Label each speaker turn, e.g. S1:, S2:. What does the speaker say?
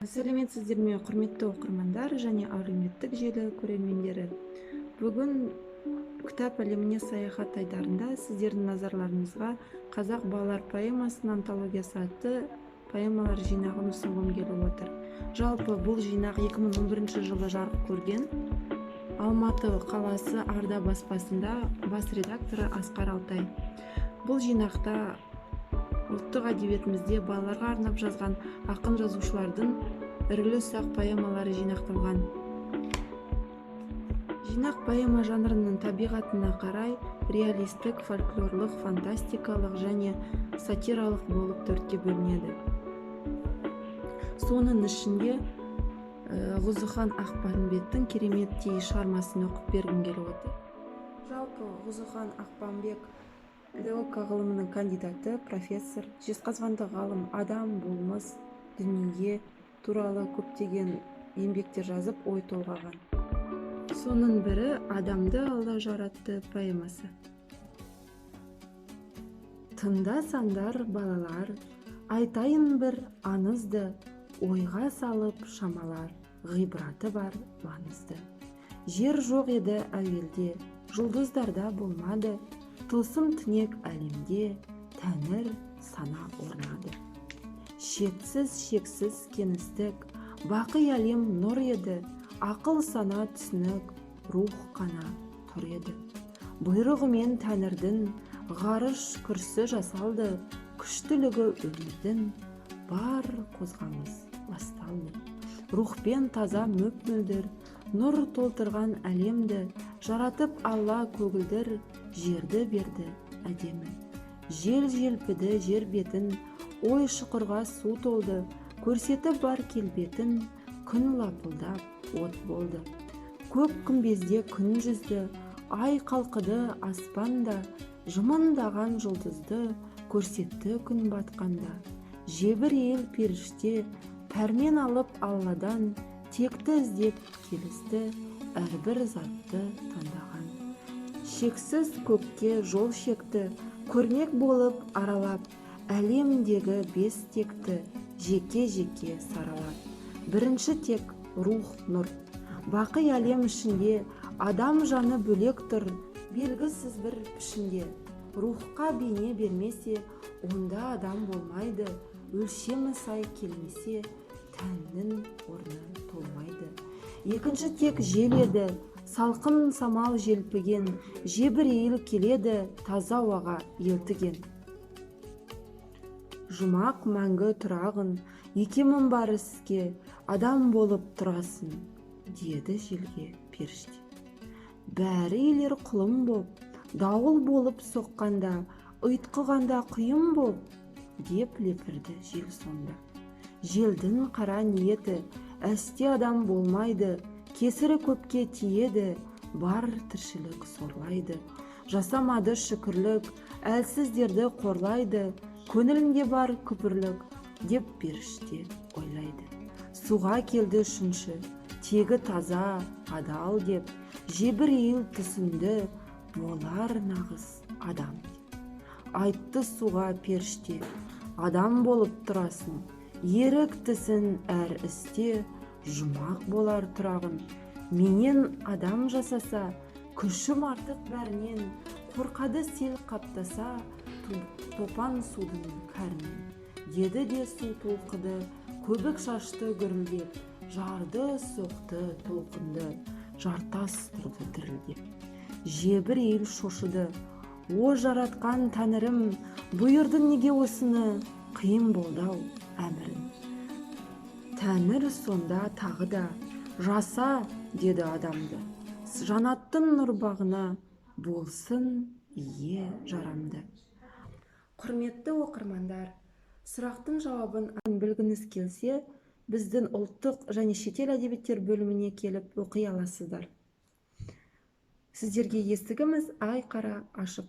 S1: Сәлеметсіздер ме, құрметті оқырмандар және әлеуметтік желі көрермендері! Бүгін «Кітап әлеміне саяхат» айдарында сіздердің назарларыңызға «Қазақ балалар поэмасының антологиясы» атты поэмалар жинағын ұсынғым келіп отыр. Жалпы, бұл жинақ 2011 жылы жарық көрген. Алматы қаласы, «Арда» баспасында, бас редакторы Асқар Алтай. Бұл жинақта ұлттық әдебиетімізде балаларға арнап жазған ақын жазушылардың ірілі ұсақ поэмалары жинақталған. Жинақ поэма жанрының табиғатына қарай реалистік, фольклорлық, фантастикалық және сатиралық болып төртке бөлінеді. Соның ішінде Ғұзыхан Ақпанбеттің кереметтей шығармасын оқып бергім келіп отыр. Жалпы, Ғұзыхан Ақпанбет — педагогика ғылымының кандидаты, профессор, жезқазғандық ғалым. Адам, болмыс, дүние туралы көптеген еңбектер жазып, ой толғаған. Соның бірі — «Адамды Алла жаратты» поэмасы. Тыңдасаңдар, балалар, айтайын бір аңызды, ойға салып шамалар, ғибраты бар маңызды. Жер жоқ еді әуелде, жұлдыздарда болмады, тылсым түнек әлемде тәңір сана орнады. Шетсіз, шексіз кеңістік, бақи әлем нұр еді, ақыл, сана, түсінік, рух қана тұр еді. Бұйрығымен тәңірдің ғарыш күрсі жасалды, күштілігі өмірдің бар қозғалыс басталды. Рухпен таза, мөп мөлдір нұр толтырған әлемді жаратып, Алла көгілдір жерді берді әдемі. Жел желпіді жер бетін, ой шұқырға су толды, көрсетіп бар келбетін. Күн лапылдап от болды, көк күмбезде күн жүзді, ай қалқыды аспанда, жымыңдаған жұлдызды көрсетті күн батқанда. Жебірейіл періште пәрмен алып Алладан, текті іздеп келісті, әрбір затты таңдаған. Шексіз көкке жол шекті, көрмек болып аралап, әлемдегі бес текті жеке-жеке саралап. Бірінші тек — рух, нұр. Бақи әлем ішінде адам жаны бөлек тұр, белгісіз бір пішінде. Рухқа бейне бермесе, онда адам болмайды, өлшемі сай келмесе, тәннің орны толмайды. Екінші тек жел еді, салқын самал желпіген, Жебірейіл келеді таза ауаға елтіген. Жұмақ мәңгі тұрағын, икемім бар іске, адам болып тұрасың, деді желге періште. Бәрі елер құлым боп, дауыл болып соққанда, ұйтқығанда құйын боп, деп лепірді жел сонда. Желдің қара ниеті: әсте адам болмайды, кесірі көпке тиеді, бар тіршілік сорлайды. Жасамады шүкірлік, әлсіздерді қорлайды, көңілінде бар күпірлік, деп періште ойлайды. Суға келді үшінші тегі, таза, адал деп Жебірейіл түсінді, болар нағыз адам деп. Айтты суға періште: адам болып тұрасың, еріктісің әр істе, жұмақ болар тұрағын. Менен адам жасаса, күшім артық бәрінен, қорқады сел қаптаса, топан судың кәрінен, деді де, су толқыды, көбік шашты гүрілдеп, жарды соқты толқынды, жартас тұрды дірілдеп. Жебірейіл шошыды: о, жаратқан тәңірім, бұйырдың неге осыны? Қиын болды ау әмірің. Тәңір сонда тағы да: жаса, деді адамды, жанаттың нұр бағына, болсын ие жарамды. Құрметті оқырмандар, сұрақтың жауабын білгіңіз келсе, біздің ұлттық және шетел әдебиеттер бөліміне келіп оқи аласыздар. Сіздерге есігіміз айқара ашық.